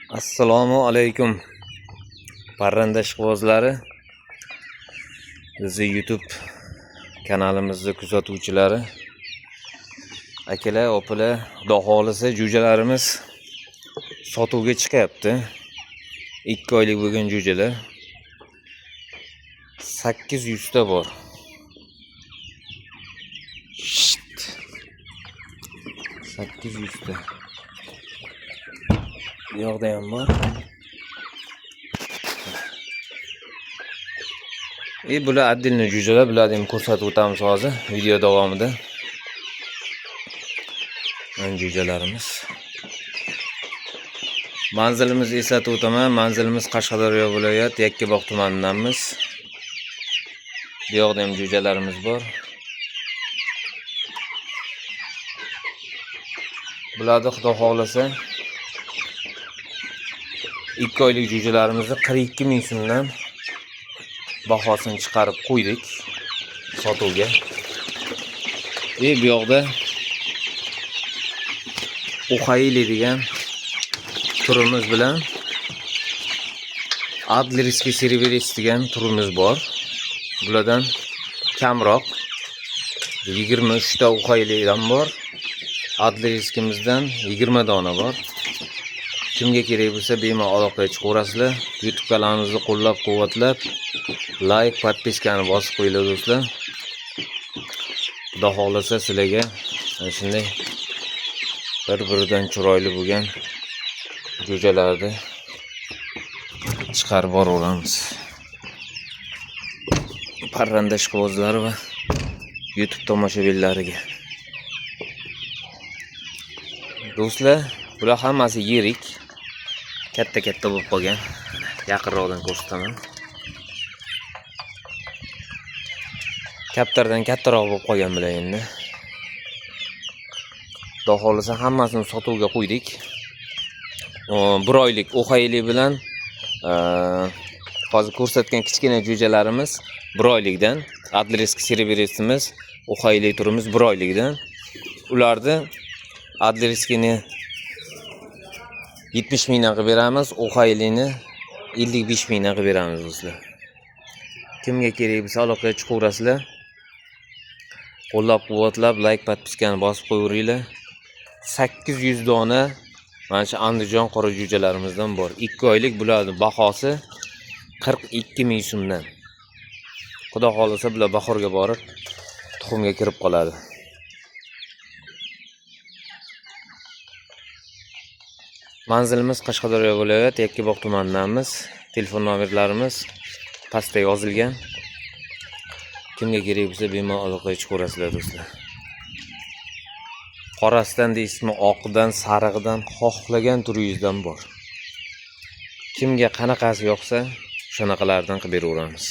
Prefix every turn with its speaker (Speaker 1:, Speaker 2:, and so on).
Speaker 1: Assalomu alaykum, parranda ishqibozlari, bizni YouTube kanalimizni kuzatuvchilari, akalar, opalar. Xudo xohlasa, jo'jalarimiz sotuvga chiqyapti. 2 oylik bo'lgan jo'jalar 800 ta bor. Shit. 800 ta bu yoqda ham bor. И bular отдельно jo'jalar, bularni ham ko'rsatib o'tamiz hozir video davomida. Mana jo'jalarimiz. Manzilimizni eslatib o'taman. Manzilimiz Qashqadaryo viloyat, Yakkabog' tumanidamiz. Bu yoqda ham jo'jalarimiz bor. Bularni, xudo xohlasa, 2 oylik jo'jalarimizni 42 000 so'mdan bahosini chiqarib qo'ydik sotuvga. И bu yoqda Uxayli degan turimiz bilan Адлерский серебрец degan turimiz bor. Bulardan kamroq, 23 ta Uxaylidan bor. Адлерский imizdan 20 dona bor. Kimga kerak bo'lsa, bemalol aloqaga chiqaverasizlar. YouTube kanalimizni qo'llab-quvvatlab, like, подписка ni bosib qo'yinglar, do'stlar. Xudo xohlasa, sizlarga mana shunday bir-biridan chiroyli bo'lgan jo'jalarni chiqarib boraveramiz. Parranda ishqibozlari va YouTube tomoshabinlariga. Do'stlar, bular hammasi yirik. Katta-katta bo'lib qolgan. Yaqinroqdan ko'rsataman. Kaptardan kattaroq bo'lib qolgan bular endi. Xudo xohlasa, hammasini sotuvga qo'ydik. 1 oylik Oxayli bilan hozir ko'rsatgan kichkina jo'jalarimiz 1 oylikdan, Адлерский серебрец imiz, Oxayli turimiz 1 oylikdan. Ularni Адлерский ni 70 mingdan qilib beramiz, Oxaylini 55 mingdan qilib beramiz, do'stlar. Kimga kerak bo'lsa, aloqaga chiqaverasizlar. Qo'llab-quvvatlab, like, подписка ni bosib qo'yaveringlar. 800 dona mana shu Andijon qora jo'jalarimizdan bor. 2 oylik bularning bahosi 42 ming so'mdan. Xudo xohlasa, bular bahorga borib tuxumga kirib qoladi. Manzilimiz Qashqadaryo viloyat, Yakkabog' tumanidamiz. Telefon nomerlarimiz pastda yozilgan. Kimga kerak bo'lsa, bemalol aloqaga chiqaverasizlar, do'stlar. Qorasidan deysizmi, oqidan, sarig'idan, xohlagan turingizdan bor. Kimga qanaqasi yoqsa, o'shanaqalardan qilib beraveramiz.